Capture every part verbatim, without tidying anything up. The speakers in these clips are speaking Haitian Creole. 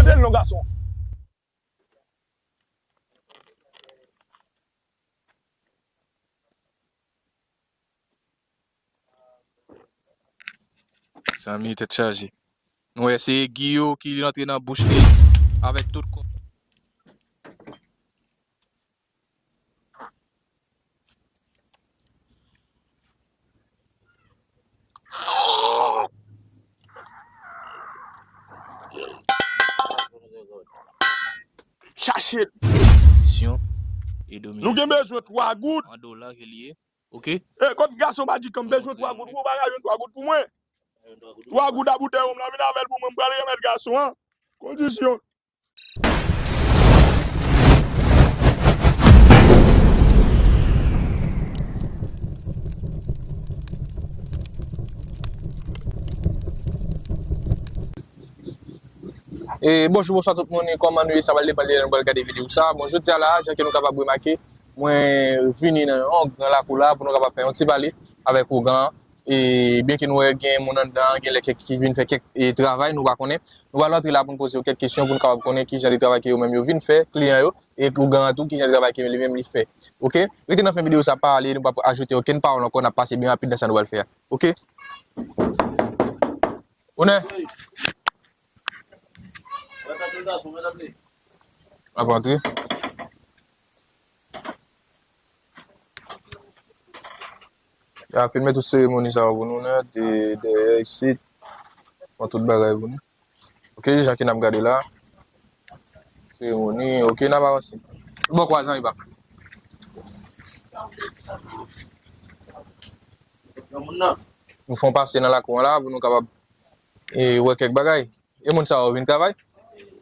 Tande l non, gason. Zanmi, tèt chaje. Nou wè se egi yo ki rantre nan bouch li avèk tout kò. Chache l. Pozisyon e domine. Nou gen bezwen twa goud. An dola ke li ye. Ok. E, kot gason pa di kan bezwen twa goud, ou pa ka jwenn twa goud pou mwen. Twa goud a boutèy wonm la, vin avè l pou mwen, m pral remèt gason an. Kondisyon. E, bonjou, bonswa tout moun, e kòman nou ye? Sa pral depann de lè nou pral gade videyo sa. Bon, jodi a la, jan ke nou kapab remake, mwen vini nan yon gran lakou la pou nou kapab fè yon ti pale avèk ougan an. E byenke nou wè gen moun anndan, gen lè kèk ki vin fè kèk, e, travay, nou pa konnen. Nou pral rantre la pou n poze yo kèk kesyon pou n kapab konnen ki jan de travay ke yo menm yo vin fè, kliyan yo, e ougan an tou, ki jan de travay ke li menm li fè. Ok? Rete nan fen videyo sa, pa ale, nou p ap ajoute okenn pawòl ankò, n ap pase byen rapid nan sa nou pral fè a. Ok? Onè! Ap antre. Ya, filme tout seremoni sa yo pou nou nèt, de, dèyè, isit. Bon, tout bagay pou nou. Ok, jan ke n ap gade la. Seremoni, ok, n ap avanse. Bon kouraj, zanmi pa m. Nou fè yon pase nan lakou an la pou nou kapab, e, wè kèk bagay. E moun sa yo vin travay?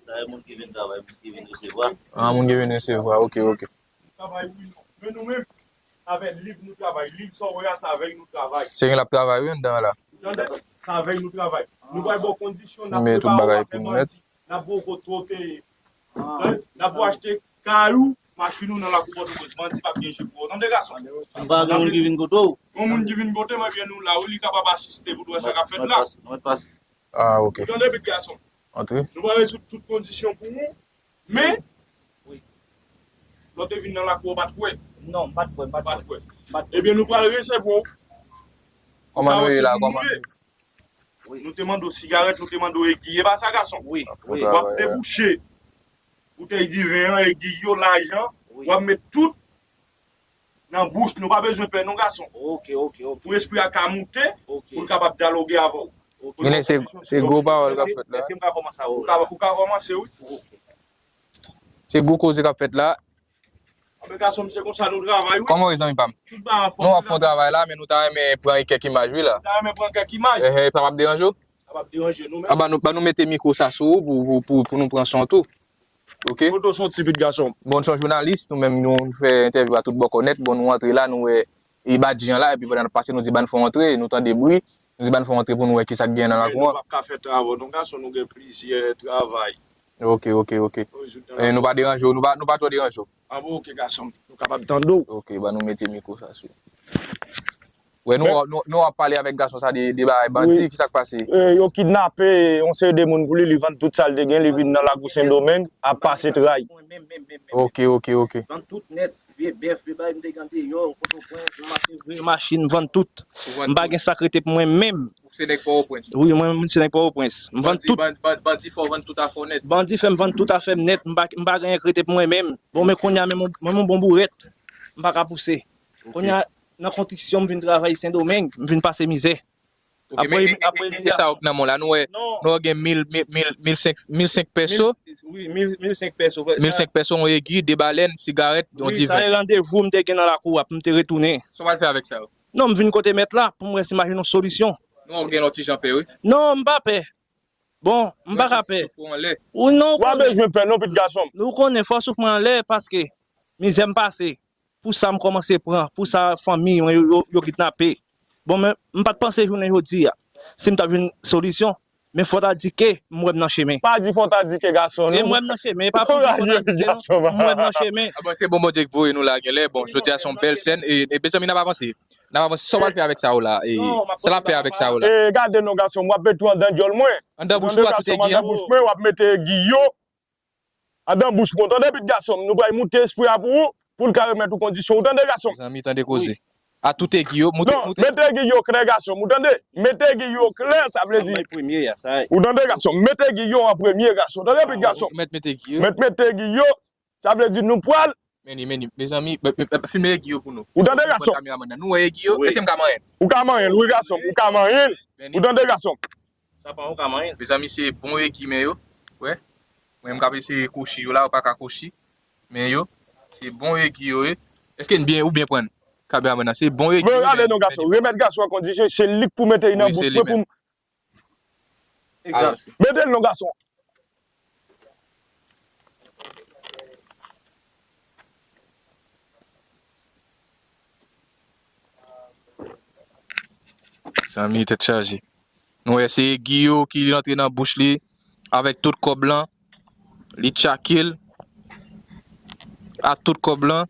Sa e moun ki vin travay, moun ki vin resevwa. Ah, moun ki vin resevwa, ok, ok. Travay, wi, non. Men nou menm, avè liv nou travay. Liv sa w wè a, sa avè l nou travay. Se gen l ap travay, wi, anndan la. Tande? Sa avè l nou travay. Nou pral ba w kondisyon, n ap prepare w avè bandi. N ap ba w kote w te ye. N ap ba w achte kay ou, machin ou nan lakou Pòtoprens. Bandi p ap gen je pou ou. Tande, gason? M pa gen moun ki vin kote w. Yon moun ki vin kote m, ebyen nou la, wi, li kapab asiste pou nou wè sa k ap fèt la. Nou mèt pase, nou mèt pase. Ah, ok. Ou tande, pitit gason? Antre. Nou pral rezoud tout kondisyon pou ou, men, wi, lè w te vin nan lakou a, w pa t kwè. Non, m pa t kwè, m pa t kwè. M pa t kwè. Ebyen, nou pral resevwa w. Kòman nou ye la? Kòman nou ye? Wi. Nou te mande w sigarèt, nou te mande w egi. E pa sa, gason? Wi, wi. W ap debouche boutèy diven an, egi yo, lajan, wi, w ap met tout nan bouch nou. Pa bezwen pè non, gason. Ok, ok, ok. Pou espri a ka moute, ok, pou l kapab dyaloge avè w. Ok. Gen se, se gwo pawòl k ap fèt la. Èske m ka kòmanse avè w la? Ou ka, ou ka kòmanse, wi. Ok. Se gwo koze k ap fèt la. Anben, gason m, se konsa nou travay, wi. Kòman w ye, zanmi pa m? Tout bagay anfòm. Nou ap fè yon travay la, men nou ta renmen pran kèk imaj, wi, la. Nou ta renmen pran kèk imaj. Ehe, sa p ap deranje w? Sa p ap deranje nou menm. A, ban nou, ban nou mete mikwo sa sou ou pou, pou, pou, pou nou pran son tou. Ok. Foto son ti pitit gason. Bon, nou se yon jounalis, nou menm nou fè entèvyou a tout bò kò nèt. Bon, nou antre la, nou wè e badji an la, epi pandan n ap pase, nou di, "Ban n fè w antre," nou tande bri, nou di, "Ban n fè w antre pou nou wè kisa k gen nan lakou an." Men nou p ap ka fè travay non, gason, nou gen plizyè travay. Ok, ok, ok. E nou pa deranje w, nou pa, nou pa twò deranje w. Ah bon, ok, gason, nou kapab tande w. Ok, ban nou mete mikwo sa sou. Wè, nou, nou, nou ap pale avèk gason sa de, de bagay bandi, kisa k pase? E, yo kidnape yon seri de moun pou li, li vann tout sa l te gen, li vin nan lakou Sendomeng, ap pase tray. Ok, ok, ok. Vann tout nèt. Vye bèf, vye bagay m te gen deyò, Pòtoprens, m achte vye machin, m vann tout. M pa gen sa k rete pou mwen menm. Ou se nèg Pòtoprens? Wi, mwen, mwen se nèg Pòtoprens. M vann tout. Bandi, bandi fè w vann tout afè w nèt? Bandi fè m vann tout afè m nèt, m pa, m pa gen anyen k rete pou mwen menm. Bon, men kounye a, men mwen, mwen, mwen bon bourèt, m pa ka pouse. Ok. Kounye a, nan konstriksyon, m vin travay Sendomeng, m vin pase mizè. Ok, apre, men, men, apre men, men sa w k nan men w la, nou wè, nou wè gen mil, mil, mil, mil senk, mil senk pèso. Mil, wi, mil, mil senk pèso, frè. Mil senk pèso, yon egi, de balèn, sigarèt, yon diven. Wi, sa e randevou m te gen nan lakou a pou m te retounen. Sa w pral fè avèk sa yo? Non, m vin kote mèt la pou m wè si m pa jwenn yon solisyon. Non, w gen yon ti jan pè, wi. Non, m pa pè. Bon, m pa ka pè. Souf ou anlè. Wi, non, w pa bezwen pè, non, pitit gason m. Nou konnen fò souf mwen anlè paske mizè m pase. Pou sa m kòmanse pran, pou sa fanmi mwen yo, yo, yo kidnape. Bon, men, m pa t panse jounen jodi a, si m t ap jwenn solisyon, men fò ta di ke m wè m nan chemen. Pa di fò ta di ke, gason, non. E m wè m nan chemen, e pa pou di fò ta di ke, non. M wè m nan chemen. Ah bon, se bon Bondye k voye nou la, genlè. Bon, jodi a se yon bèl sèn, e, e, mezanmi, n ap avanse. N ap avanse. Sa w pral fè avèk sa yo la? E, sa l ap fè avèk sa yo la? E, gade non, gason, m ap mete w anndan djòl mwen. Anndan bouch ou, a tout egi an? Anndan bouch mwen, w ap mete egi yo. Anndan bouch mwen, tande, pitit gason m, nou pral moute espri a pou ou, pou l ka remèt ou kondisyon. Ou tande, gason m? Mezanmi, tande koze. A tout egi yo, moute, non, moute. Mete egi yo klè, gason m, ou tande? Mete egi yo klè, sa vle di. Ou tande, gason m? Mete egi yo an premye, gason. Tande, pitit gason m? Mèt mete egi yo. Mèt mete egi yo, sa vle di nou pral. Men li, men li, mezanmi, filme egi yo pou nou. Ou tande, gason m? Kameramann nan, nou wè egi yo? Èske m ka manyen l? Ou ka manyen l, wi, gason m, ou ka manyen l. Ou tande, gason m? Sa pa yon ka manyen. Mezanmi, se bon egi men yo. Wè. Mwen, m k ap eseye kwochi yo la, yo pa ka kwochi. Men yo, se bon egi yo ye. Èske n byen, ou byen pran? Kameramann nan, se bon egi yo, men, gade non, gason. Remèt gason an kondisyon, se li k pou mete li nan bouch mwen pou m. Mete l non, gason. Zanmi, tèt chaje. Nou wè se egi yo ki rantre nan bouch li avèk tout kòb lan. Li tchake l a tout kòb lan.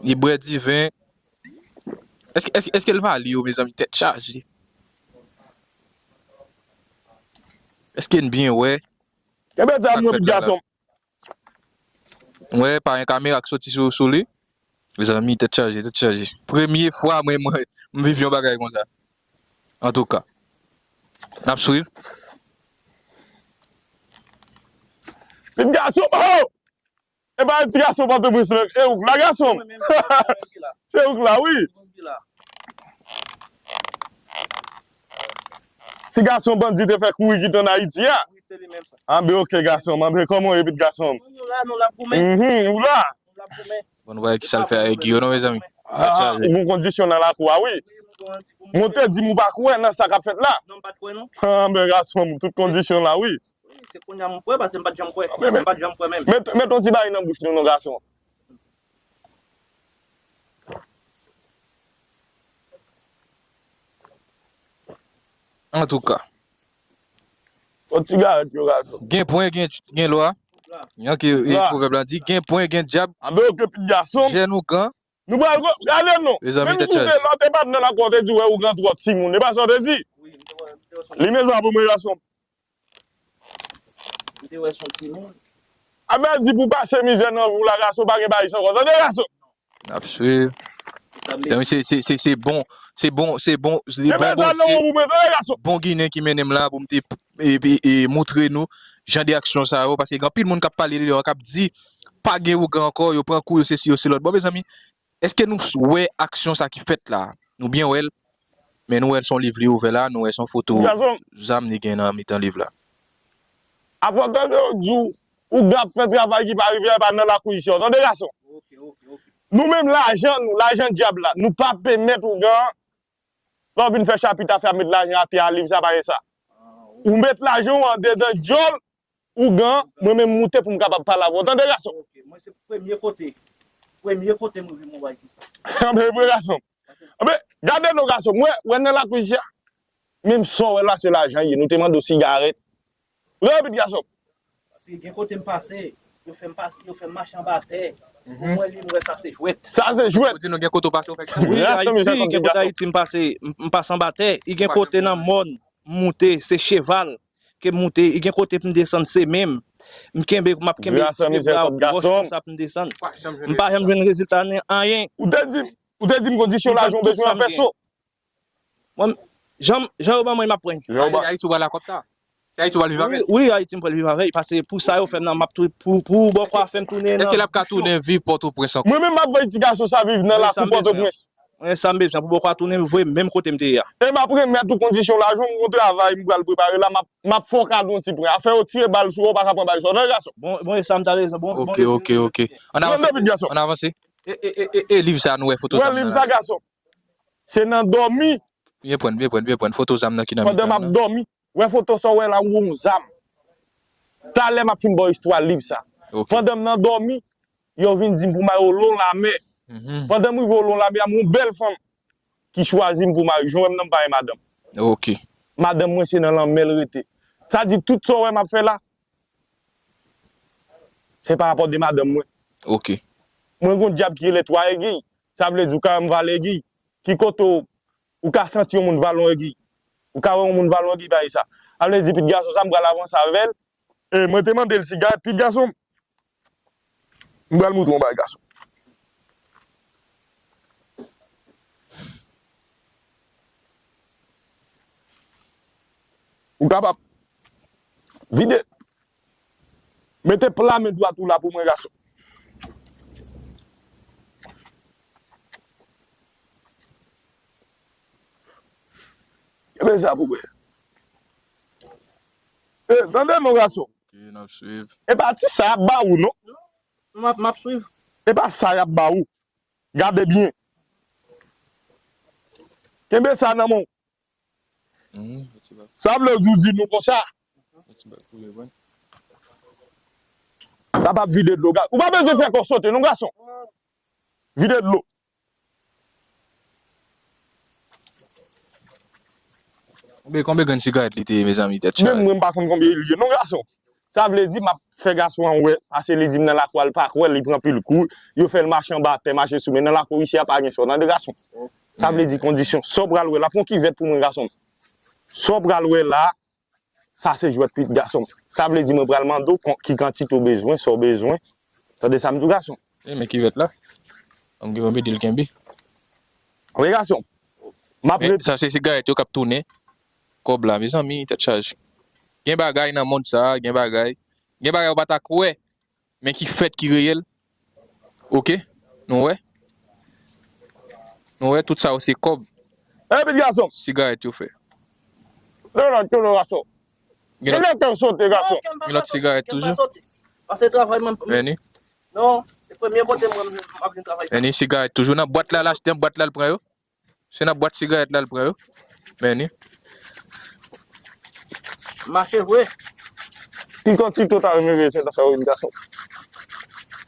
Li bwè diven. Èske, èske, èske l va li yo, mezanmi? Tèt chaje. Èske n byen wè? Kenbe zam mwen, pitit gason m. Mwen pa gen kamera k soti sou, sou li. Mezanmi, tèt chaje, tèt chaje. Premye fwa mwen, mwen, m viv yon bagay konsa. Antouka, n ap swiv. Pitit gason m, oh! E pa ti gason Pòtoprens lan, e ou k la, gason m. Se ou k la, wi. Ti gason bandi te fè kouri kite ann Ayiti a. Anben, oke, gason m. Anben, kòman w ye, pitit gason m? Mhm, ou la? Bon, nou pa wè kisa l fè a egi yo non, mezanmi. Ah, ou gon kondisyon nan lakou a, wi. Mwen te di m ou pa kwè nan sa k ap fèt la. Anben, gason m, tout kondisyon la, wi. Wi, se kounye a m kwè, paske m pa t janm kwè. M pa t janm kwè menm. Met, met yon ti bagay nan bouch nou non, gason. Antouka. Yon ti garèt yo, gason. Gen pwen, gen, gen lwa. Jan ke, e, pwovèb la di, gen pwen, gen dyab. Anben, oke, pitit gason. Jèn ou gran. Nou pral gade non. Menm si w te la, w te pa t nan lakou a, w te di, wè, ou gen twòp timoun. E pa sa w te di? Li men sa pou mwen, gason. Ou te wè s on timoun. Abèl di pou pase mizè nan vi w la, gason, pa gen bagay sa ankò. Tande, gason. N ap swiv. Mezanmi, se, se, se, se bon, se bon, se bon, se bon, bon, se bon Ginen ki mennen m la pou m te, e, e, e, montre nou jan de aksyon sa yo, paske gen anpil moun k ap pale de yo, k ap di, pa gen ougan ankò, yo pran kou, yo sesi, yo se lòt. Bon, mezanmi, èske nou wè aksyon sa ki fèt la? Nou byen wè l, men nou wè l se yon liv li ouvè la, nou wè se yon foto zam li gen nan mitan liv la. Avan tande yo di w, ougan ap fè travay ki pa rive a, e pa nan lakou isi a, tande, gason. Nou menm, lajan nou, lajan dyab la, nou pa pèmèt ougan, lè w vin fè chapit afè a, met lajan atè a, liv sa pa gen sa. Ou met lajan w andedan djòl, ougan, mwen menm moute pou m kapab pale avè w. Tande, gason? Ok, mwen se premye kote. Premye kote mwen vin mwen wè ki sa. Anben, vre, gason. Anben, gade non, gason. Mwen, wè nan lakou isi a. Menm sa w wè la, se lajan ye. Nou te mande w sigarèt. Ou te repete, gason. Paske gen kote m pase, yo fè m pase, yo fè m mache anba tè. Pou mwen, li, m wè sa se jwèt. Sa se jwèt. Ou di nou gen kote w pase, w fè ki sa? Wi, Ayiti, gen kote Ayiti m pase, m, m pase anba tè. I gen kote nan mòn, m moute, se cheval ke m moute. I gen kote pou m desann, se men m. M kenbe, m ap kenbe bra, wòch konsa pou m desann. M pa janm jwenn rezilta nan anyen. Ou te di, ou te di m kondisyon lajan w bezwen an pèso. Mwen, jan, jan yo ban mwen, m ap pran. Jan yo ban. Se Ayiti w pral la kòb sa? Se Ayiti w pral viv avè l? Wi, wi, Ayiti m pral viv avè l. Paske pou sa yo fè m nan, m ap tou-, pou, pou bòkò a fè m tounen nan. Èske l ap ka tounen viv Pòtoprens ankò? Mwen menm m ap voye ti gason sa viv nan lakou Pòtoprens. Mwen sa m bezwen pou bòkò a tounen voye m menm kote m te ye a. E m ap remèt ou kondisyon lajan, m gon travay m pral prepare la, m ap, m ap fè w kado yon ti pwen. Afè yo tire bal sou ou, ou pa ka pran bal sou ou, non, gason? Bon, bon, e sa m ta rezon. Bon, bon, ok, ok, ok. Ann avanse, ann avanse. E, e, e, e, e liv sa nou wè foto sa nan la? Wè liv sa, gason. Se nan dòmi. Byen pran, byen pran, byen pran. Foto zam nan ki nan mitan nan. Pandan m ap dòmi, wè foto sa w wè la, ou yon zam. Talè m ap fin ba w istwa liv sa. Ok. Pandan m nan dòmi, yo vin di m pou m al olon lamè. Mhm. Pandan m rive olon lamè a, m wè yon bèl fanm ki chwazi m pou mari. Jan w wè m nan, m pa gen madanm. Ok. Madanm mwen se nan lanmè l rete. Sa di tout sa w wè m ap fè la, se pa rapò de madanm mwen. Ok. Mwen gen yon dyab ki rele Twa Egiy. Sa vle di ou ka wè m vale egiy. Ki kote w, ou ka santi yon moun vale yon egiy? Ou ka wè yon moun vale yon egiy pase sa? Sa vle di, pitit gason sa, m pral avanse avè l. E mwen te mande l sigarèt, pitit gason. M pral montre yon bagay, gason. Ou kapab vide. Mete pla men dwat ou la pou mwen, gason. Kenbe sa pou mwen. E, tande non, gason. Ok, n ap swiv. E pa ti sa y ap ba ou, non. M ap, m ap swiv. E pa sa y ap ba ou. Gade byen. Kenbe sa nan men w. Mhm, yon ti bak. Sa vle di w di nou konsa. Yon ti bak pou yo, wi. Kapab vide dlo. Ga-, ou pa bezwen fè kò sote, non, gason. Vide dlo. Konbe, konbe grenn sigarèt li te ye, mezanmi, tèt chaje. Menm mwen, m pa konn konbyen li ye, non, gason. Sa vle di, m ap fè gason an wè, paske li di m nan lakou a, l pa kwè, li pran pil kou, yo fè l mache anba tè, mache sou men. Nan lakou isi a, pa gen sa, tande, gason. Sa vle di kondisyon, sa w pral wè la, pran kivèt pou mwen, gason. Sa w pral wè la, sa se jwèt, pitit gason. Sa vle di, mwen pral mande w kon-, ki kantite w bezwen, sa w bezwen. Tande sa m di w, gason. E, men kivèt la. An gen yon bedi l kenbe. Wi, gason. M ap Men ret- sa se sigarèt yo k ap tounen. Kòb la, mezanmi, tèt chaje. Gen bagay nan mond sa, gen bagay. Gen bagay ou pa ta kwè, men ki fèt, ki reyèl. Ok? Nou wè? Nou wè, tout sa yo se kòb. E, pitit gason. Sigarèt yo fè. Non, non, non, gason. Gen lòt, lòt sote, gason. Gen lòt sigarèt toujou. Pase travay mwen. Vini. Non, se premye kote mwen m ap vin travay sa. Vini, sigarèt toujou nan bwat la, l achte nan bwat la, l pran yo. Se nan bwat sigarèt la, l pran yo. Vini. Mache vre. Ki kantite w ta renmen veye se nan sa yo, gason?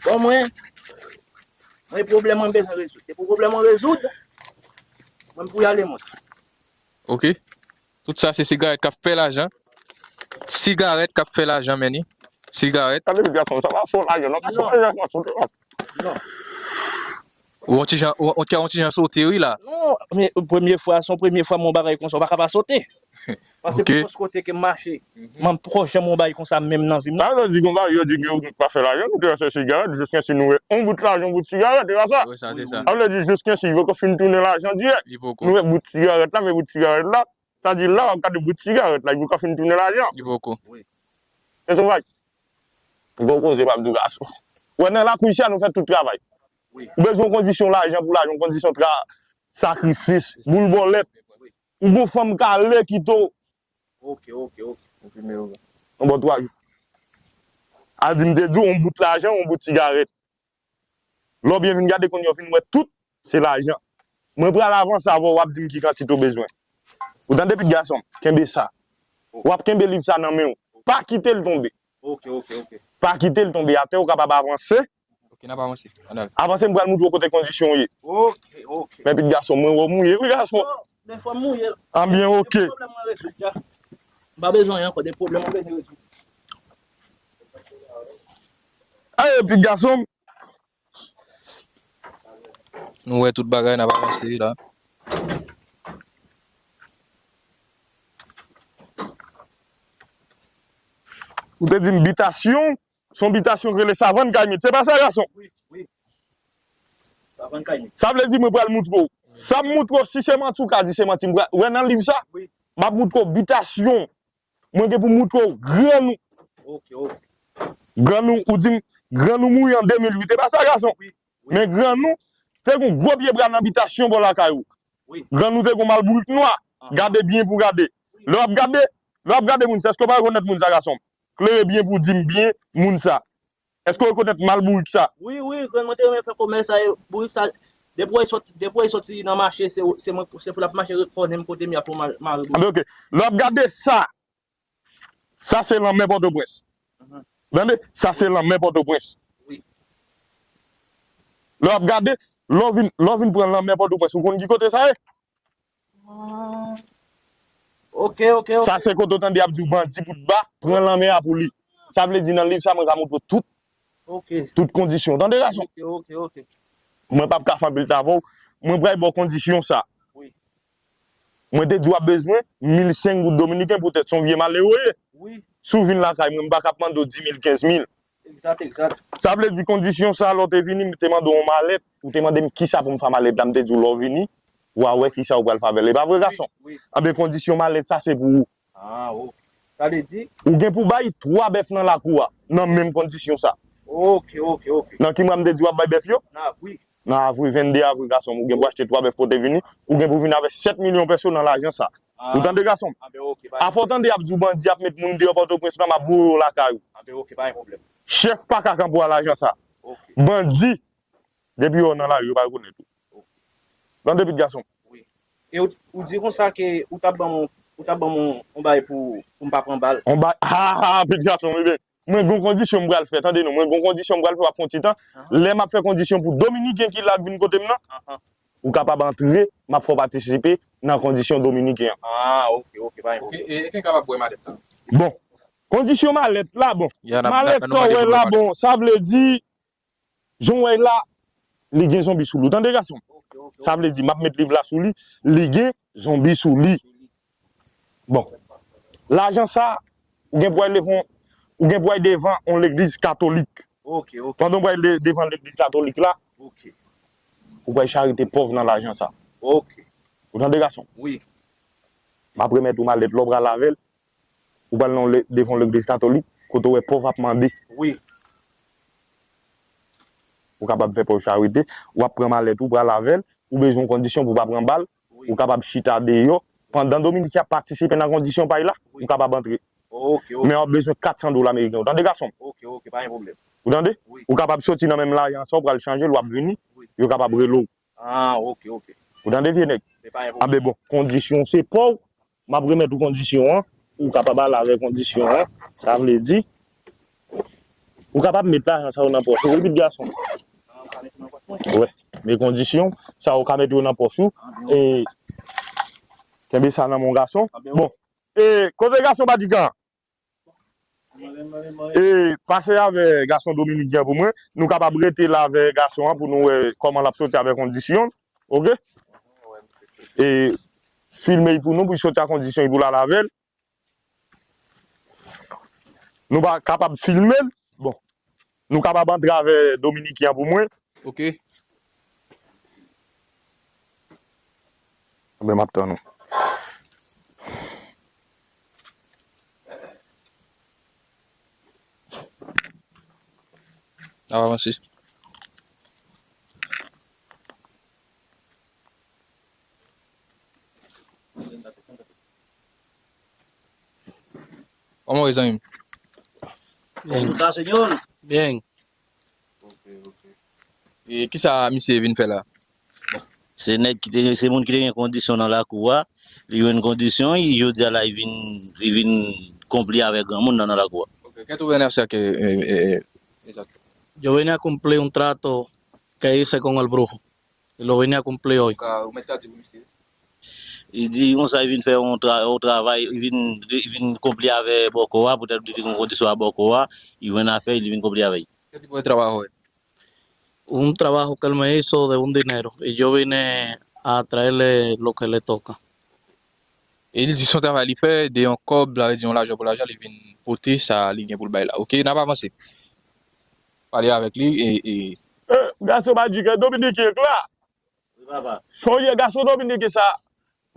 Bon, mwen, mwen pwoblèm mwen bezwen rezoud. Se pou pwoblèm mwen rezoud, mwen pou y ale mwen. Ok. Tout sa se sigarèt k ap fè lajan. Sigarèt k ap fè lajan, men ni. Sigarèt. Tande, gason, sa pa fè lajan, non. Sa pa lajan, gason. Non. Ou yon ti jan, ou, ou, ou ti jan sote, wi, la. Non, men premye fwa, se yon premye fwa m wè yon bagay konsa, ou pa ka pa sote. Paske Ok. Pou kote ke m mache, m pa janm wè yon bagay konsa menm nan vi m nan. Sa vle di konsa, yo di ke ou pa fè lajan, nou te fè sigarèt, jiskensi nou wè yon bout lajan, yon bout sigarèt, e pa sa? Wi, sa, se sa. Sa vle di jiskensi, yo poko fin tounen lajan dirèk. Li poko. Nou wè bout sigarèt la, men bout sigarèt la, sa di la, w ap gade bout sigarèt la, li poko fin tounen lajan. Li poko. Wi. Se sovay. Gwo koze, m ap di w, gason. Wè, nan lakou isi a, nou fè tout travay. Wi. Ou bezwen yon kondisyon lajan pou lajan, yon kondisyon tra-, sakrifis, boul bòlèt. Wi. Ou gon fanm kale kite w. Ok, ok, ok. Konfime yo. Yon bon twa jou. A di m te di w, yon bout lajan, yon bout sigarèt. Lè w byen vin gade, kounye a w vin wè tout, se lajan. Mwen pral avanse avè w, w ap di m ki kantite w bezwen. Ou tande, pitit gason m? Kenbe sa. W ap kenbe liv sa nan men w. Pa kite l tonbe. Ok, ok, ok. Pa kite l tonbe atè, ou kapab avanse. Ok, n ap avanse. Ann al. Avanse, m pral moutre w kote kondisyon w ye. Ok, ok. Men pitit gason, mwen wè w mouye, wi, gason. Non, men fò m mouye. Anbyen, ok. Pwoblèm mwen rezoud, ya. M pa bezwen anyen ankò, de pwoblèm mwen bezwen rezoud. Aye, pitit gason. Nou wè tout bagay, n ap avanse la. Ou te di m bitasyon, se yon bitasyon ki rele Savann Kaymit. Se pa sa, gason? Wi, wi. Savann Kaymit. Sa vle di mwen pral moutre w. Sa m moutre w, si se manti, ou ka di se manti. M pral, wè nan liv sa, wi, m ap moutre w bitasyon. Mwen gen pou moutre w grann ou. Ok, ok. Grann ou, ou di m, grann ou mouri an de mil uit, e pa sa, gason? Wi, wi. Men grann ou te gen yon gwo pye bwa nan bitasyon bò lakay ou. Wi. Grann ou te gen yon malbourik nwa. Aha. Gade byen pou gade. Wi. Lè w ap gade, lè w ap gade moun sa, èske w pa rekonèt moun sa, gason m? Klere byen pou w di m byen moun sa. Èske w rekonèt malbourik sa? Wi, wi, grann mwen te renmen fè kòmès sa, e bourik sa, depi w sot-, depi w soti nan mache, se, se mwen, se pou l ap mache konnen m kote m ye pou ma-, mare bourik. Anben, ok. Lè w ap gade sa, sa se lanmè Pòtoprens. Mhm. Tande? Sa se lanmè Pòtoprens. Wi. Lè w ap gade, lè w vin, lè w vin pran lanmè Pòtoprens, ou konn ki kote sa ye? Ah. Ok, ok, ok. Sa se kote w tande y ap di w bandi bout ba, pran lanmè a pou li. Sa vle di nan liv sa, mwen ka moutre w tout. Ok. Tout kondisyon. Tande gason. Ok, ok, ok. Mwen p ap ka fè anpil tan avè w. Mwen pral ba w kondisyon sa. Wi. Mwen te di w ap bezwen mil senk goud dominiken poutèt se yon vye malere w ye. Wi. Si w vin lakay mwen, m pa ka ap mande w di mil, kenz mil. Egzat, egzat. Sa vle di kondisyon sa, lè w te vini, m te mande w yon malèt, ou te mande m kisa pou m fè malèt la, m te di w lè w vini, w a wè kisa w pral fè avè l. E pa vre, gason? Wi, wi. Anben, kondisyon malèt sa, se pou ou. Ah, ok. Sa vle di? Ou gen pou bay twa bèf nan lakou a, nan menm kondisyon sa. Ok, ok, ok. Nan ki mwa m te di w ap bay bèf yo? Nan avril. Nan avril, vennde avril, gason m, ou gen pou achte twa bèf pote vini, ou gen pou vin avèk sèt milyon peso nan lajan sa. Ah. Ou tande, gason m? Ah, ben, ok, pa. Afò w tande y ap di w bandi ap met moun deyò Pòtoprens la, m ap voye w lakay ou. Ah, ben, ok, pa gen pwoblèm. Chèf pa ka kanpe w a lajan sa. Ok. Bandi, depi yo nan lari, yo pa rekonèt ou. Ok. Tande, pitit gason m. Wi. E ou, ou di konsa ke ou t ap ban m, ou t ap ban m yon, yon bagay pou, pou m pa pran bal. Yon bagay, ha, ha, pitit gason m, ebyen, mwen gon kondisyon m pral fè, tande non, mwen gon kondisyon m pral fè, w ap fè yon ti tan. Ahan. Lè m ap fè kondisyon pou dominiken ki la k vin kote m nan, ahan, ou kapab antre, m ap fè w patisipe nan kondisyon dominiken an. Ah, ok, ok, pa gen pwoblèm. Ok, e, e ki kapab bwè malèt la? Bon, kondisyon malèt la, bon. Malèt sa w wè la, bon, sa vle di, jan w wè l la, li gen zonbi sou li. Ou tande, gason m? Ok, ok, ok. Sa vle di, m ap met liv la sou li, li gen zonbi sou li. Bon. Lajan sa, ou gen pou al devan, ou gen pou al devan yon legliz katolik. Ok, ok. Pandan w pral de-, devan legliz katolik la, ok, ou pral charite pòv nan lajan sa. Ok. Ou tande, gason m? Wi. M ap remèt ou malèt la, w pral avè l. Ou pral nan le-, devan legliz katolik, kote w wè pòv ap mande. Wi. Ou kapab fè pòv charite, w ap pran malèt ou, pral avè l, ou bezwen yon kondisyon pou w pa pran bal, wi, ou kapab chita deyò. Pandan dominiken ap patisipe nan kondisyon pa y la, wi, ou kapab antre. Ok, ok. Men w ap bezwen kat san dola ameriken. Ou tande, gason m? Ok, ok, pa gen pwoblèm. Ou tande? Wi. Ou kapab soti nan menm lajan sa, w pral chanje l, w ap vini, wi, yo kapab rele w. Ah, ok, ok. Ou tande, vye nèg? Men pa gen pwoblèm. Anben bon, kondisyon se pa w, m ap remèt ou kondisyon an, ou kapab ale avèk kondisyon an, sa vle di, ou kapab met lajan sa yo nan pòch ou, wi, pitit gason. Ah, ou ka mete nan pòch mwen? Wi, men kondisyon sa yo, ou ka mete yo nan pòch ou, ah, ben, e, kenbe sa nan men w, gason. Ah, ben, bon, e, kote gason Badigan? E, pase avè gason dominiken an pou mwen. Nou kapab rete la avè gason an pou nou wè kòman l ap soti avè kondisyon l. Oke? E, filme l pou nou, pou l soti a kondisyon l, pou l al avè l. Nou pa kapab filme l. Bon. Nou kapab antre avè dominiken an pou mwen. Oke. Anben, m ap tann ou. N ap avanse. Kòman w ye, zanmi m? Byen. Byen. Ok, ok. E kisa misye vin fè la? Se nèg ki te, se moun ki te gen kondisyon nan lakou a, li jwenn kondisyon, jodi a la, li vin, li vin konpli avèk granmoun nan, nan lakou a. Ok, qué tú vienes a hacer aquí? Eh, eh, eh, exacto. Yo vine a cumplir un trato que hice con el brujo. Y lo vine a cumplir hoy. Ka, ou mèt ka di pou misye. Li di konsa, li vin fè yon tra-, yon travay, li vin, li vin konpli avè bòkò a, poutèt li te gen kondisyon a bòkò a, li jwenn afè, li vin konpli avè l. ¿Qué tipo de trabajo es? Un trabajo que él me hizo de un dinero y yo vine a traerle lo que le toca. E li di se yon travay li fè, de yon kòb, sa vle di yon lajan pou lajan, li vin pote sa li gen pou l bay la. Oke, n ap avanse. Pale avèk li, e, e. Eh, gason pa di ke Dominiken k la. Wi, papa. Sonje gason dominiken sa,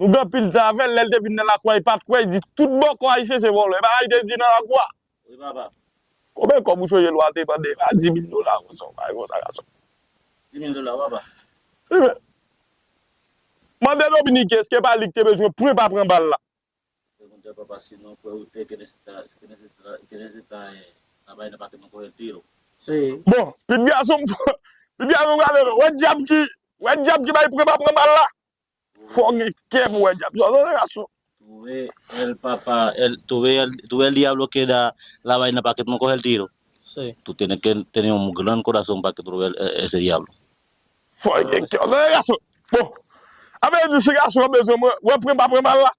nou gen anpil tan avè l, lè l te vin nan lakou a, li pa t kwè, li di tout bòkò ayisyen se vòlò. E pa sa li te di nan lakou a? Wi, papa. Konbyen kòb ou sonje lwa te mande? Pa di mil dola konsa, yon bagay konsa, gason. Di mil dola, papa. Ebyen, mande dominiken, èske pa li ki te bezwen pran pa pran bal la? Pregunta al papá si no fue usted que necesita, que necesita, que necesita, eh, la vaina para que no coge el tiro. Sí. Bon, pitit gason m, pitit gason m gade non. Wè dyab ki, wè dyab ki bay pran pa pran bal la. Fò w gen kè pou wè dyab sa, tande gason. Tuve el papá, el, tuve el, tuve el diablo que da la vaina para que no coge el tiro. Sí. Tú tienes que tener un gran corazón para que tú veas e-, ese diablo. Fò w gen kè, tande gason. Bon, a vle di si gason an bezwen mwen, wè pran pa pran bal la.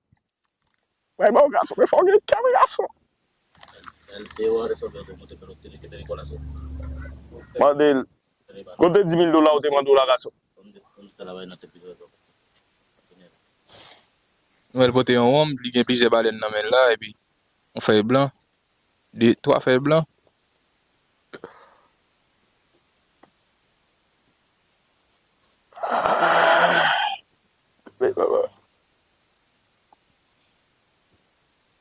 Wè, bon, gason, men fò w gen kè, men gason. El te va a resolver otro mote, pero tiene que tener corazón. Mande l, kote dis mil dola ou te mande w la, gason? Nou wè l pote yon wonm, li gen plizyè balèn nan men l la, epi yon fèy blan, de, twa fèy blan.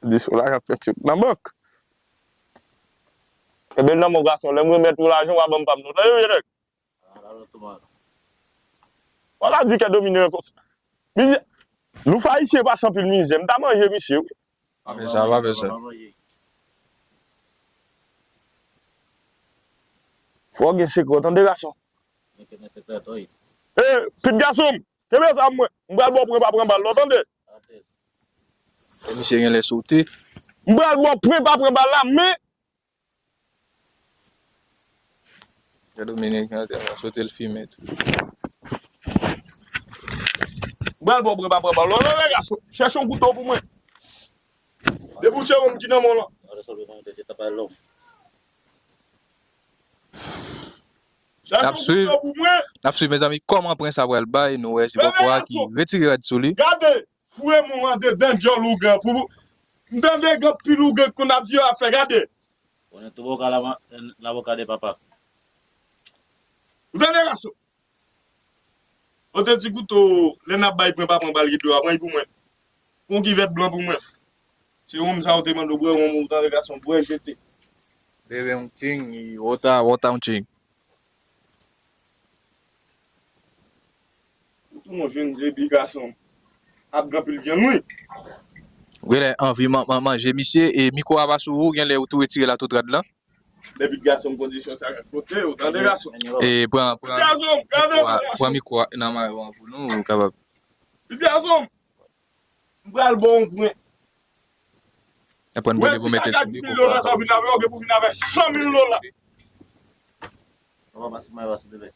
Dis w la k ap fè tchouk nan bank. Enben nan mon gason, lè m remèt ou lajan, w a ban m pa m non. Tande, wi, nèg. Wala di kè domine konsa. Mizè. Louf ayisyen pase anpil mizè. M ta manje misye, wi. Pa fè sa, pa fè sa. Fò w gen sekrè, tande, gason. E, pit gason m. Kenbe zam mwen. M pral ba w pwen pa pran bal la, tande. Misye genlè sote. M pral ba w pwen pa pran bal la, men Gade Dominiken an tèlman sote l fimen tou. Bal bò pran pa pran bal. Non, non, non, gason. Chèche yon kouto pou mwen. Debouche yon ki nan men w lan. Chèche yon kouto pou mwen. N ap swiv mezanmi kòman prens sa pral bay nou wè si poko a ki retire rad sou li. Gade, foure men w andedan djòl ougan pou m tande gen anpil ougan k konn ap di yo ap fè gade. Konnen tou boka lavoka de papa. Ou tande gason? Ou te di kouto lè n ap bay pran pa pran bal ki dlo a pran l pou mwen. Pran yon kivèt blan pou mwen. Se wonm sa ou te mande w bwè wonm ou tande gason bwè jete. Bebe yon ting, wota, wota yon ting. Ou tou mon jèn zebi gason ap gen anpil vyann wi. Ou genlè anvi manje misye e mikwo a pa sou ou genlè ou tou retire la tout rad lan. Depi gason kondisyon sa kote ou tande gason. E pran pran gason gade pran gason. Pran mikwo a nan mayo an pou nou ou kapab. Gason m pral ba w yon pwen. Aprann pou li pou mete l sou li pou pran. Sa w vin avè w gen pou vin avè san mil dola. Papa pase mayo a silvouplè.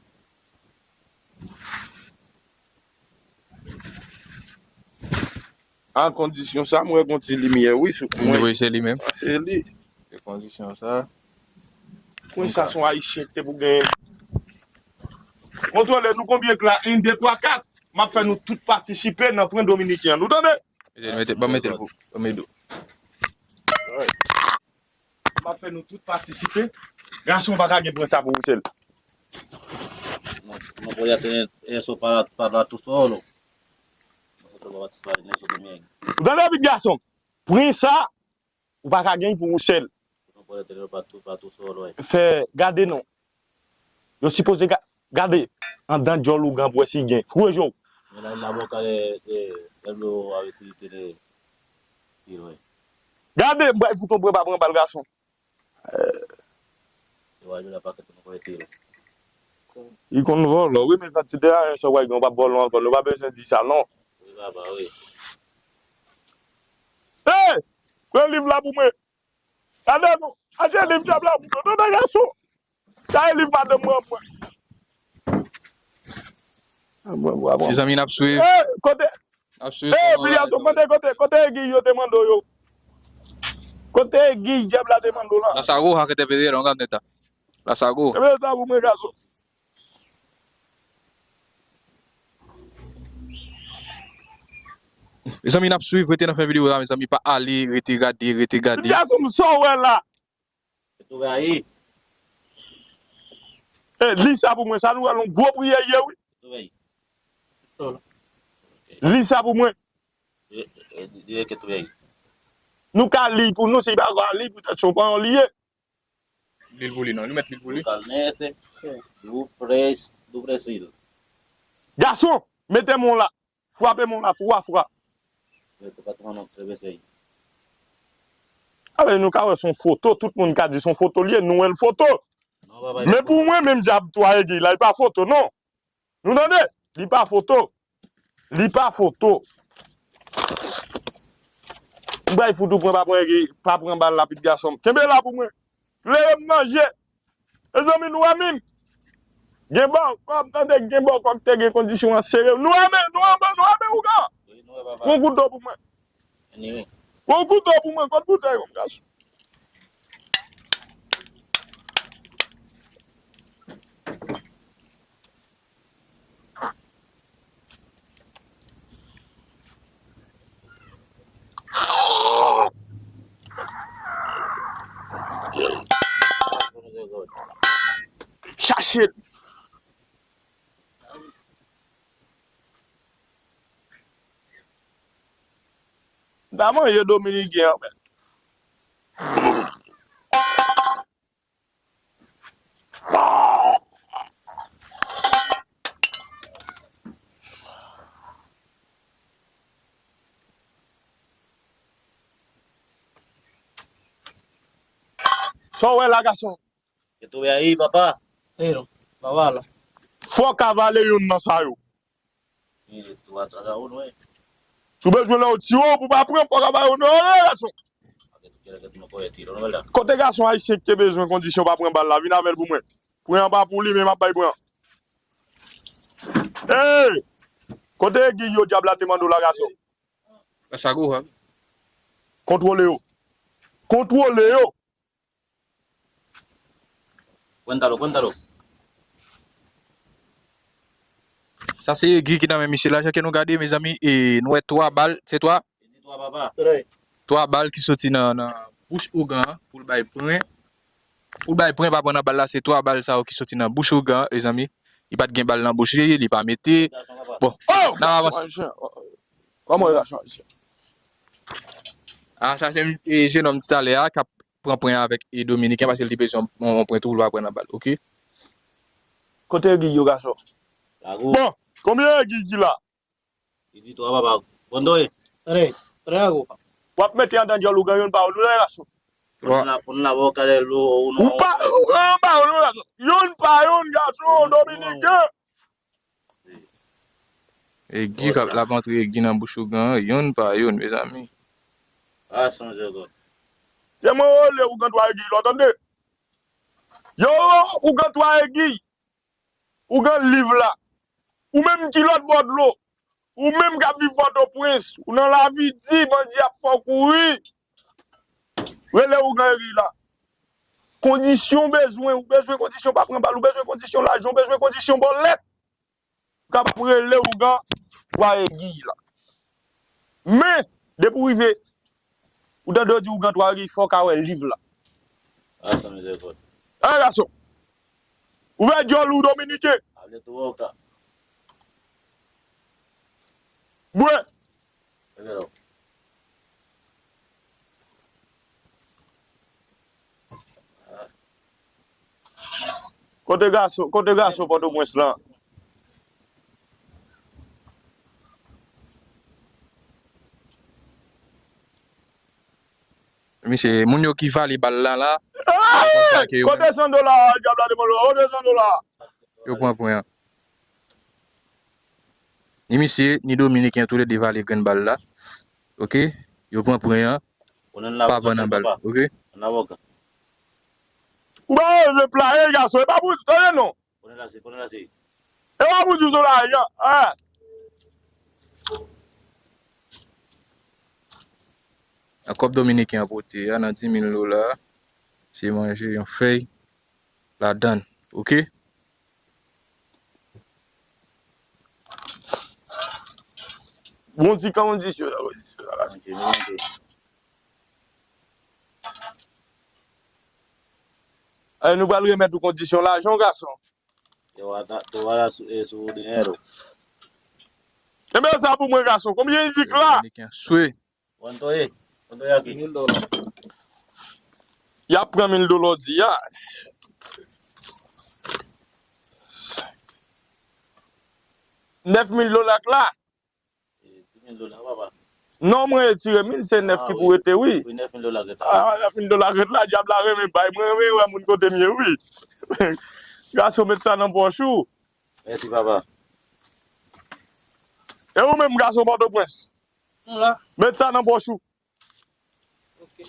A kondisyon sa m wè gon ti limyè wi sou mwen. Wi se li menm. Se li. E kondisyon sa. Kwen sa son ayisyen ki te pou genyen. Kontwole nou konbyen k la? Yen, de, twa, kat. M ap fè nou tout patisipe nan pwen dominiken an. Nou tande? Mete, mete, ban mete l pou, ban mete l. M ap fè nou tout patisipe. Gason pa ka gen pwen sa pou ou sèl. Non, non, pou y ate eso para, para tu solo. Nosotros vamos a participar en eso también. Ou tande bit gason? Pwen sa, ou pa ka gen pou ou sèl. Fè, gade non. Yo sipoze gade anndan djòl ougan pou wè si gen. Foure je w. Gade, m pral fout on pwen pa pran bal gason. Li konn vòlò wi, men kantite a yon sè w pral gen, w p ap vòlò ankò, nou pa bezwen di sa non. Hey! Pran liv la pou mwen. Gade nou, chache liv djab la pou nou, tande gason. Chache liv madanm mwen an pou mwen. Mezanmi n ap swiv. Hey, kote? N ap swiv. Hey, Piliason, kote, kote, kote egij yo te mande w yo? Kote egij djab la te mande w la? Lasago, ha kete pede, longa neta. Lasago. Kenbe sa pou mwen gason. Mezanmi n ap swiv, rete nan fen videyo la mezanmi, pa ale, rete gade, rete gade. Gason m sa w wè la. E li sa pou mwen, sa nou wè l yon gwo priyè ye wi. Li sa pou mwen. Nou ka li pou nou, si pa ka li pou tèt se yon pawòl li ye. Li l pou li non, nou mèt li l pou li. Gason, mete men w la. Frape men w la twa fwa. Amen, nou ka wè se yon foto, tout moun ka di se yon foto li ye, nou wè l foto. Men pou mwen menm djab twa egij la, li pa foto non. Nou tande? Li pa foto. Li pa foto. M bay fout ou pran pa pran egij, pa pran bal la pit gason m. Kenbe la pou mwen. Klere m nan je. Mezanmi nou wè menm. Gen bòkò, m tande gen bòkò ki te gen kondisyon an sere. Nou wè men, nou wè men, nou wè men ougan. Pran kouto pou mwen. Pran kouto pou mwen, kot boutèy ou m gason. Shit. M ta manje dominiken an, men. Sa w wè la, gason? Yo tou wè, ey, papa. Ey, non. Papa la. Fò w ka vale youn nan sa yo. Ey, tou a, tou a, ou, non, ey. Si w bezwen lè w tire w pou w pa pran, fò w ka vale youn nan yo, gason. Kote gason ayisyen ki te bezwen kondisyon pa pran bal la, vin avè l pou mwen. Pran an pa pou li, men m ap bay pran. Ey! Kote egil yo dyab la te mande w la, gason? Sa gwo, ha. Kontwole yo. Kontwole yo. Pran talo, pran talo. Sa se egil ki nan men misye la, jan ke nou gade, mezanmi, e nou wè twa bal, se twa? Li di twa, papa. Twa bal ki soti nan, nan bouch ougan an pou l bay pran. Pou l bay pran, pa pran nan bal la, se twa bal sa yo ki soti nan bouch ougan an, mezanmi. Li pa t gen bal nan bouch li, li pa mete. Bon, n ap avanse. Kòman relasyon ayisyen? Ah, sa se, e, jenòm ti talè a k ap pran pwen avèk, e, dominiken paske li te bezwen yon, yon pwen tou pou l pa pran nan bal, oke? Kote egil yo, gason? Bon, konbyen egil ki la? Li di twa, papa. Bon, doye. Trè, trè gwo. W ap mete andan dyòl ougan youn pa youn, wi, gason. Pou n la, pou n la, bon, kale lo, ou non. Ou pa, ou pa youn pa youn, gason, dominiken. Egil k ap, l ap antre egil nan bouch ougan, youn pa youn, mezanmi. A, sonje gòd. Se mwen rele ougan twa egil, ou tande? Yo, ougan twa egil. Ougan liv la. Ou menm ki lòt bò dlo. Ou menm k ap viv Pòtoprens. Ou nan lavi di, bandi ap fè w kouri. Rele ougan egil la. Kondisyon w bezwen, ou bezwen kondisyon pa pran bal, ou bezwen kondisyon lajan, ou bezwen kondisyon bòlèt. Ou kapab rele ougan twa egil la. Men, depi w rive, ou tande yo di ougan twa egil, fò w ka wè liv la. A, sa mizèrikòd. A, gason. Ouvè dyòl ou, dominiken. Ale tou wè w ka. Bwè. Kote gason, kote gason Pòtoprens lan? Misye, moun yo ki vale bal la, la. Hey! Kote san dola a, dyab la devan lwa, kote san dola a? Yo pran pwen an. Ni misye, ni dominiken, toulede vale grenn bal la. Oke? Yo pran pwen an. Pa pran nan bal. Oke? Ou pa wè le pla, e gason, e pa pou tande non. Konnen la se, konnen la se. E pa pou di w se la, a. Nan kòb dominiken an pote a, nan di mil dola, se manje yon fèy ladann, oke? Bon ti kondisyon la, kondisyon la. Ay, nou pral remèt ou kondisyon lajan, gason. Te wala, te wala sou, e, sou dinero. Enben, sa pou mwen, gason. Konbyen li di k la? Dominiken swe. Kontoye, kontoye aki. Mil dola. Y ap pran mil dola w di a. Nèf mil dola k la. E, dis mil dola, papa. Non, mwen retire mil, se nèf ki pou rete, wi. Wi, nèf mil dola ret la. A, nèf mil dola ret la, dyab la renmen bay. Mwen renmen wè moun kote m ye, wi. Gason, met sa nan pòch ou. Mèsi, papa. E ou menm, gason Pòtoprens? M la. Met sa nan pòch ou. Oke.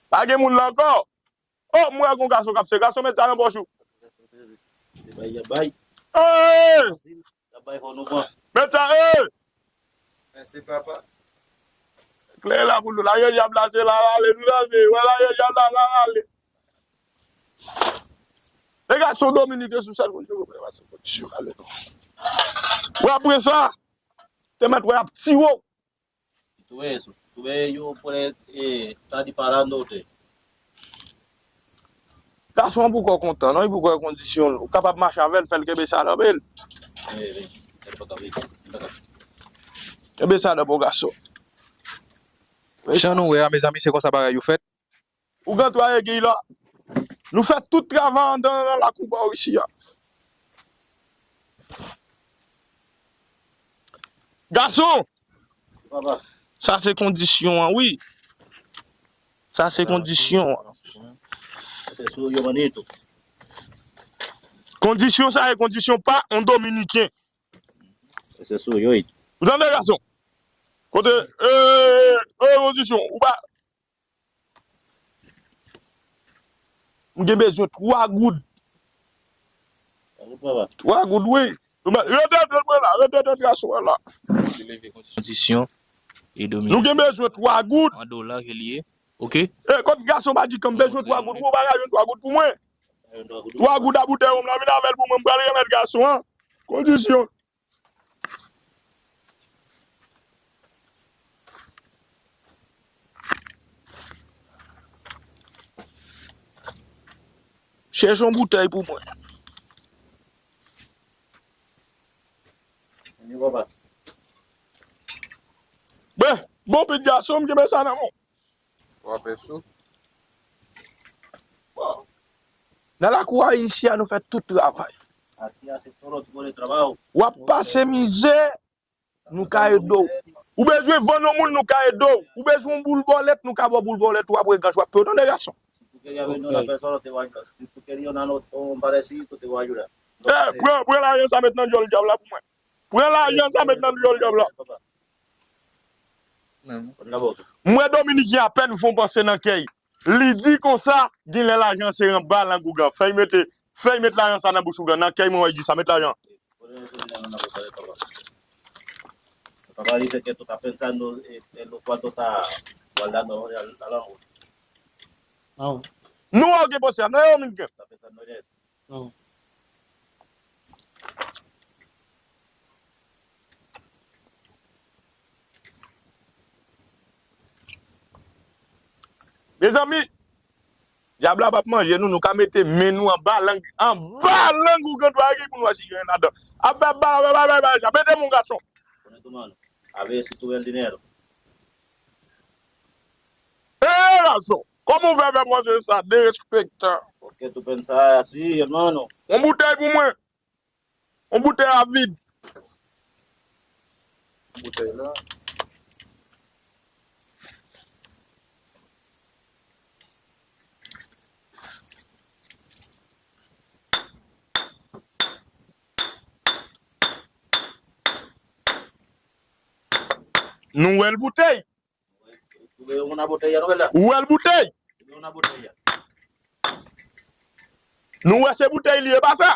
Pa gen moun la ankò? Oh, m wè gon gason k ap se gason, met sa nan pòch ou. Se bay, y ap bay. Hey! Y ap bay fò nou pran. Met sa, hey! Mèsi, papa. Klè la pou nou. Lage dyab la, se la l ale. Nou tande? Wè, lage dyab la, la l ale. E gason dominiken sou sèl moun yo, wè, gason kondisyon ale. Wè, apre sa, te mèt wè ap tiwo. Tuve eso, tuve yo pone, eh, está disparando usted. Gason an poko kontan, non, li poko wè kondisyon l. Ou kapab mache avè l, fè l kenbe sa nan men l. Kenbe sa nan men w, gason. Jan nou wè a, mezanmi, se konsa bagay yo fèt. Ou gen twa egil la. Nou fè tout travay anndan nan lakou pa w isi a. Gason! Papa. Sa se kondisyon an, wi. Sa se kondisyon an. Se sou yo manito. Kondisyon sa e kondisyon pa yon Dominiken. Se sou yo, wi. Ou tande, gason? Kote, e, e, kondisyon, ou pa, m gen bezwen twa goud. Twa goud, papa. Twa goud, wi. Rete tèt mwen la, rete tèt gason an la. Kondisyon e Dominiken. Nou gen bezwen twa goud. An dola ke li ye. Oke. E, kot gason pa di ke m bezwen twa goud, ou pa ka jwenn twa goud pou mwen. Twa goud a boutèy wonm la, vin avè l pou mwen, m pral remèt gason an. Kondisyon. Chèche yon boutèy pou mwen. Bon, bon, pitit gason, m kenbe sa nan men w. Twa peso. Bon. Nan lakou a isi a, nou fè tout travay. W ap pase mizè, nou ka ede w. Ou bezwen vann yon moun, nou ka ede w. Ou bezwen yon boul bòlèt, nou ka ba w boul bòlèt ou ap reganj, w ap peye w, tande, gason. Eh, pran, pran lajan sa, met nan djòl djab la pou mwen. Pran lajan sa, met nan djòl djab la. M wè Dominiken apèn fè yon panse nan kè l. Li di konsa, genlè lajan se anba lang ougan. Fè y mete, fè y met lajan sa nan bouch ougan. Nan kè l mwen wè l di sa, met lajan. Papa, li se ke tout apèn sa, nou, e, e, nou kwando ta, wala, nou, la, la, la. Nou wè w gen panse a, nan yon minit. Mezanmi, dyab la p ap manje nou, nou ka mete men nou anba lang, anba lang ougan twa ki pou n wè si gen ladan. Ap fè bal, bal, bal, bal, bal, mete men w gason. Con esto, mano. A ver si tú ves el dinero. Eh, gason, kòman w fè fè panse sa, derespektan? Por qué tú pensas así, hermano? Yon boutèy pou mwen. Yon boutèy a vid. Boutèy la. Nou wè l boutèy. Ou wè l boutèy. Nou wè se boutèy li ye, pa sa?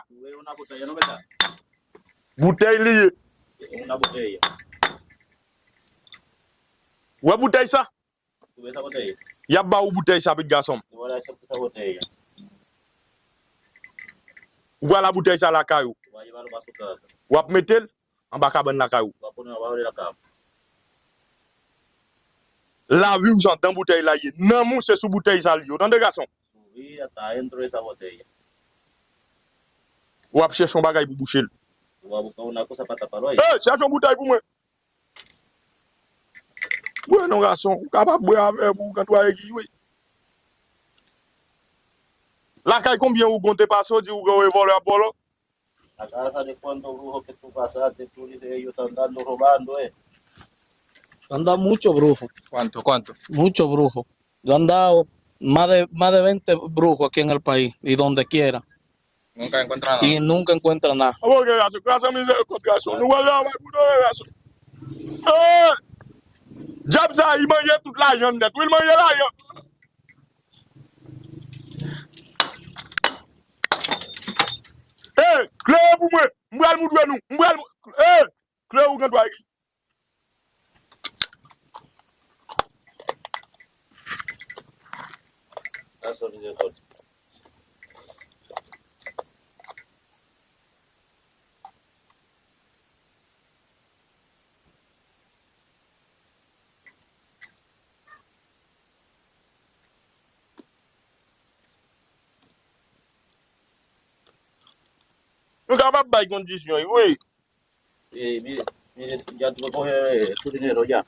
Boutèy li ye. Ou wè boutèy sa? Y ap ba ou boutèy sa, pitit gason m. Ou pral a boutèy sa lakay ou. W ap mete l anba kabann lakay ou. Lavi w se anndan boutèy la ye. Nanm ou se sou boutèy sa l ye. Ou tande, gason? W ap chèche yon bagay pou bouche l. Hey, chèche yon boutèy pou mwen. Bwè non, gason, ou kapab bwè avè pou ou gen twa egi, wi. Lakay konbyen ougan w te pase, w di ougan yo vòlè ap vòlè w? La casa de cuántos brujos que tú pasaste, tú dices, ellos están dando, robando, eh. Están dando mucho brujo. ¿Cuánto, cuánto? Mucho brujo. Yo he andado más de, más de veinte brujos aquí en el país y donde quiera. Nunca encuentra nada. Y nunca encuentra nada. Abo ke gason, gason mizè kont gason. Nou wè travay pou nou, gason. Eh! Dyab sa, li manje tout lajan nèt. Wi, l manje lajan. Eh, klere pou mwen. M pral moutre nou. M pral, eh, klere ou gen twa egi. Nou kapab bay kondisyon, wi. Eh, mi, mi, ya tuve coger su dinero ya.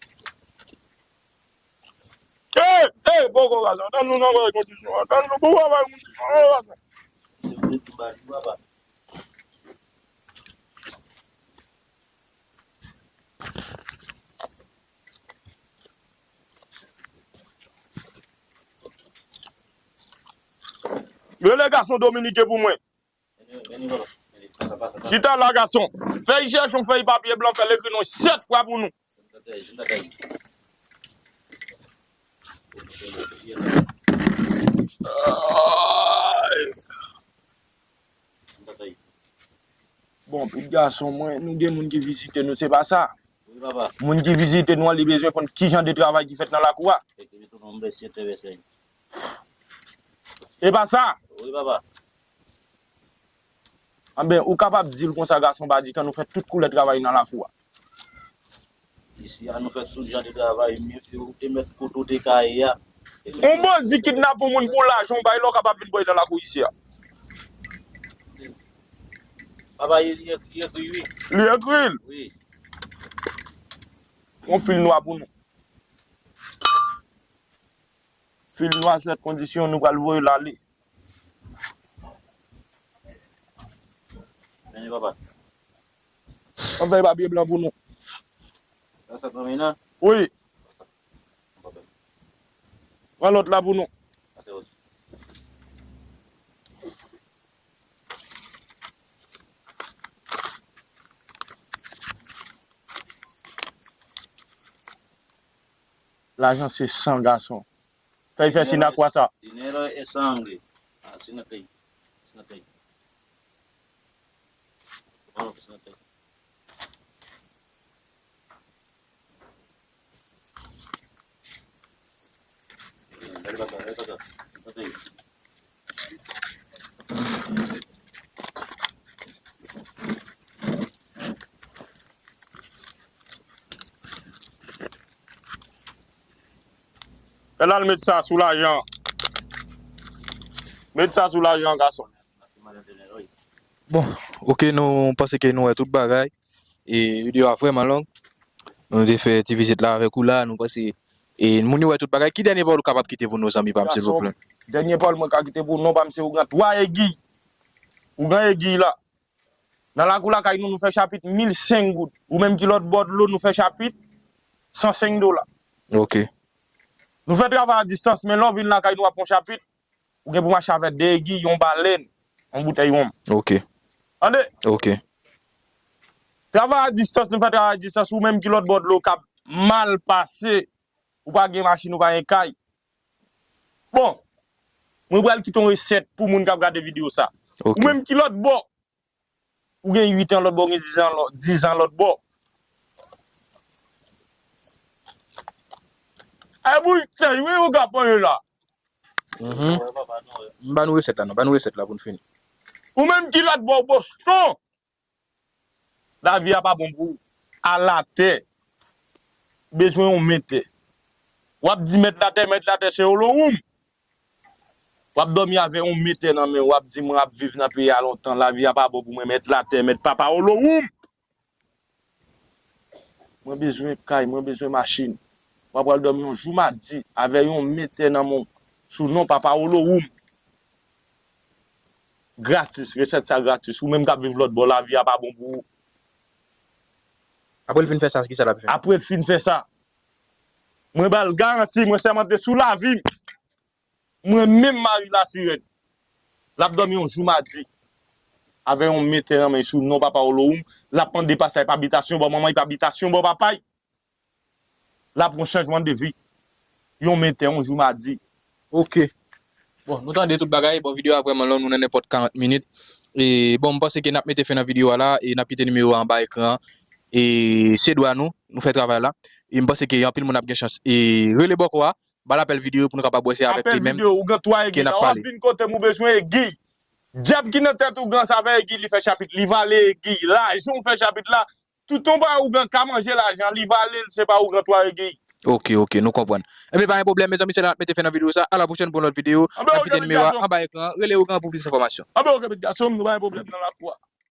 Ey, ey, poko gason, tann nou nan bay kondisyon an, tann nou poko bay kondisyon an, gason. Rele gason dominiken pou mwen. Chita la, gason. Fèy chèchon, fèy papye blan, fè l ekri non sèt fwa pou nou. Ay. Bon, pitit gason mwen, nou gen moun ki vizite nou, se pa sa? Wi, papa. Moun ki vizite nou an, li bezwen konn ki jan de travay ki fèt nan lakou a. E pa sa? Wi, papa. Anben, ou kapab di l konsa, gason, pa di kan nou fè tout koulè travay nan lakou a. Isi a, nou fè tout jan de travay, menm si ou te mèt kote ou te ka ye a. On bandi kidnape yon moun pou lajan, ou bay lè w kapab vin pran nan lakou isi a. Papa, li, li ekri, wi. Li ekri l? Wi. On fil nwa pou nou. Fil nwa, sèt kondisyon, nou pral voye l ale. Meni, papa. An fèy papye blan pou nou. Sa, sa pran meni? Wi. Pran lòt la pou nou. Lajan se san, gason. Fè, fè siy nan kwa sa. Dinero es sangre. Ah, si nan peyi. Si nan peyi. Oh, si nan peyi. Fè l al met sa sou lajan. Met sa sou lajan, gason. Bon, oke, nou panse ke nou wè tout bagay. E videyo a vrèman long. Nou te fè ti vizit la avèk ou la, nou panse, e moun yo wè tout bagay. Ki dènye pawòl ou kapab kite pou nou, zanmi pa m, silvouplè? Dènye pawòl mwen ka kite pou non pa m, se ougan twa egi. Ougan egi la. Nan lakou lakay nou, nou fè chapit mil senk goud. Ou menm ki lòt bò dlo, nou fè chapit san senk dola. Oke. Nou fè travay a distans, men lè w vin lakay nou, w ap fè yon chapit, ou gen pou mache avè de egi, yon balèn, yon boutèy wonm. Oke. Tande? Oke. Travay a distans, nou fè travay a distans, ou menm ki lòt bò dlo k ap mal pase, ou pa gen machin, ou pa gen kay. Bon, mwen pral kite yon resèt pou moun k ap gade videyo sa. Oke. Ou menm ki lòt bò, ou gen uit an lòt bò, ou gen diz an lò-, diz an lòt bò. Ay, boutèy, wi, ou ka pran la. Mhm. M ba nou resèt la, non. Ba nou resèt la pou n fini. Ou menm ki lòt bò, Boston. Lavi a pa bon pou ou. Al atè. Bezwen yon men tè. W ap di mèt latè, mèt latè se Olohoum. W ap dòmi avè yon men tè nan men w, w ap di mwen ap viv nan peyi a lontan, lavi a pa bon pou mwen, mèt latè, mèt papa Olohoum. Mwen bezwen kay, mwen bezwen machin. Mwen pral dòmi yon jou madi avè yon men tè nan men w sou non papa Olohoum. Gratis, resèt sa gratis. Ou menm k ap viv lòt bò, lavi a pa bon pou ou. Apre l fin fè sa, kisa l ap fè? Apre l fin fè sa, mwen ba l garanti, mwen sèmante sou lavi m. Mwen menm Mari Lasirèn, l ap dòmi yon jou madi avè yon men tè nan men l sou non papa Olohoum, l ap mande pasay pa bitasyon bò manman l, pa bitasyon bò papa l. L ap yon chanjman de vi. Yon men tè, yon jou madi. Oke. Bon, nou tande tout bagay. Bon, videyo a vrèman long, nou nan nenpòt karant minit. E, bon, m panse ke n ap mete fen nan videyo a la, e n ap kite nimewo a anba ekran an. E se dwa nou, nou fè travay la. E m panse ke anpil moun ap gen chans e rele bòkò a, ba l apèl videyo pou nou kapab wè se avèk li menm ke n ap pale. Vin kote m, ou bezwen egi. Dyab ki nan tèt ougan sa fè egi, li fè chapit, li vale egi. Lajan w fè chapit la, tout yon bagay ougan ka manje lajan, li vale l, se pa ougan twa egi. Oke, oke, nou konprann. Ebyen, pa gen pwoblèm, mezanmi, se la n ap mete fen nan videyo sa. A la pwochèn pou yon lòt videyo. N ap kite nimewo a anba ekran an. Rele ougan pou plis enfòmasyon. Anben, oke, pitit gason m, nou pa gen pwoblèm nan lakou a.